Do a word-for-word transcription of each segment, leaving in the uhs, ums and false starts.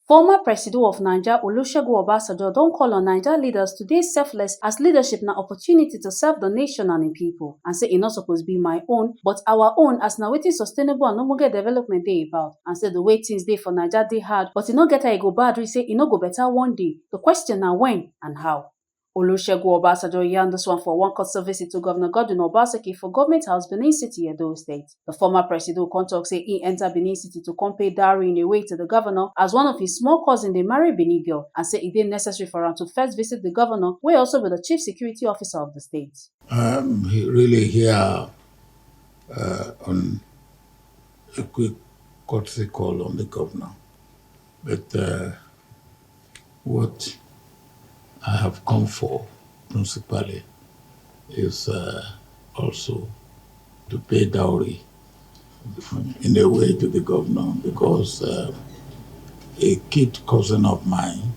Former Presido of Naija, Olusegun Obasanjo, don call on Naija leaders to dey selfless, as leadership na opportunity to serve the nation and im people, and say e no suppose be my own but our own, as na wetin sustainable and ogbonge development dey about, and say the way things dey for Naija dey hard, but e no get how e go bad reach say e no go better one day. The question na when and how. Olusegun Obasanjo yarn this one for one courtesy visit to Governor Godwin Obaseki for Government House, Benin City, Edo State. The former Presido come talk say he enter Benin City to come pay dowry in a way to the governor as one of his small cousin dey marry Benin girl, and say e dey necessary for am to first visit the governor, wey also be the chief security officer of the state. I'm he- really here uh, on a quick courtesy call on the governor. But uh, what I have come for principally is uh, also to pay dowry in a way to the governor, because uh, a kid cousin of mine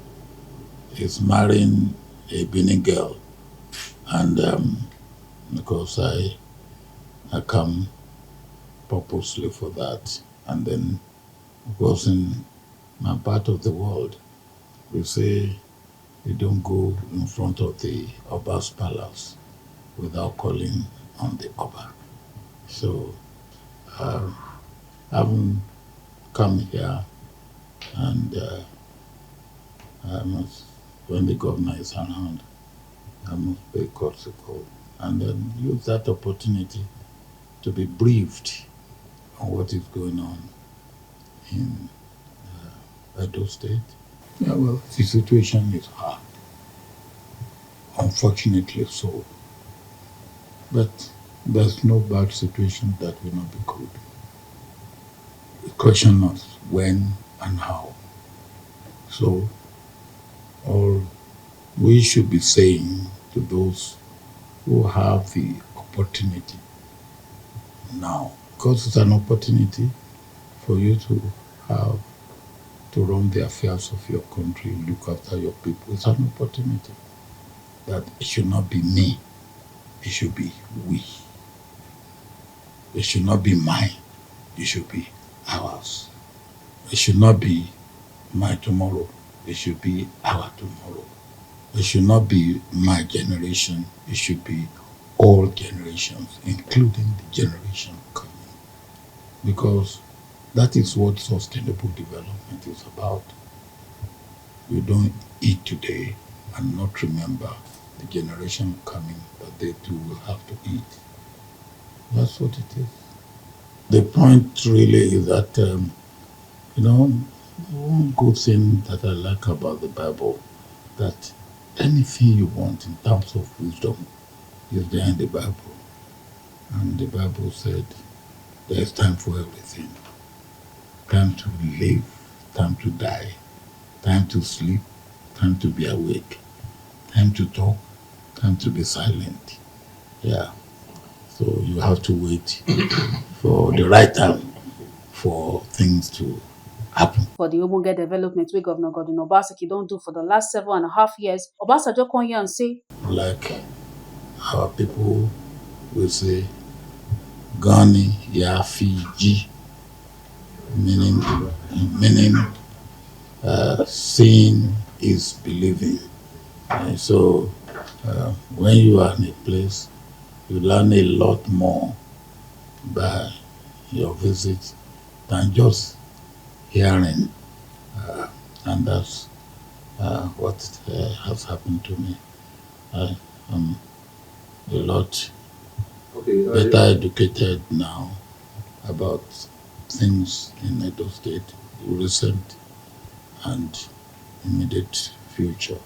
is marrying a Benin girl, and um, because I I come purposely for that, and then because in my part of the world, we say you don't go in front of the Oba's palace without calling on the Oba. So uh, I haven't come here, and uh, I must, when the governor is around, I must pay courtesy call and then use that opportunity to be briefed on what is going on in uh, Edo State. Yeah, well, the situation is hard, unfortunately so. But there's no bad situation that will not be good. The question is when and how. So, all we should be saying to those who have the opportunity now, because it's an opportunity for you to have to run the affairs of your country, look after your people. It's an opportunity that it should not be me, it should be we. It should not be mine, it should be ours. It should not be my tomorrow, it should be our tomorrow. It should not be my generation, it should be all generations, including the generation coming. Because that is what sustainable development is about. You don't eat today and not remember the generation coming that they too will have to eat. That's what it is. The point really is that, um, you know, one good thing that I like about the Bible, that anything you want in terms of wisdom is there in the Bible. And the Bible said there is time for everything. Time to live, time to die, time to sleep, time to be awake, time to talk, time to be silent. Yeah. So you have to wait for the right time for things to happen. For the ogbonge development wey Governor Godwin Obaseki don do for the last seven and a half years, Obasanjo come yarn say Like our people will say, Gani ya Fiji, meaning, meaning uh, seeing is believing. And so uh, when you are in a place, you learn a lot more by your visit than just hearing. Uh, and that's uh, what uh, has happened to me. I am a lot Okay, uh, better educated now about things in Edo State, recent and immediate future,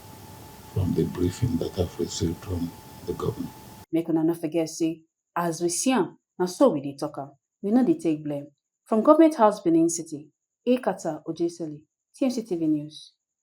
from the briefing that I've received from the governor. Make una no forget say, as we see am, na so we dey talk am. We no dey take blame. From Government House, Benin City, Ekata Ojesele, T M C T V News.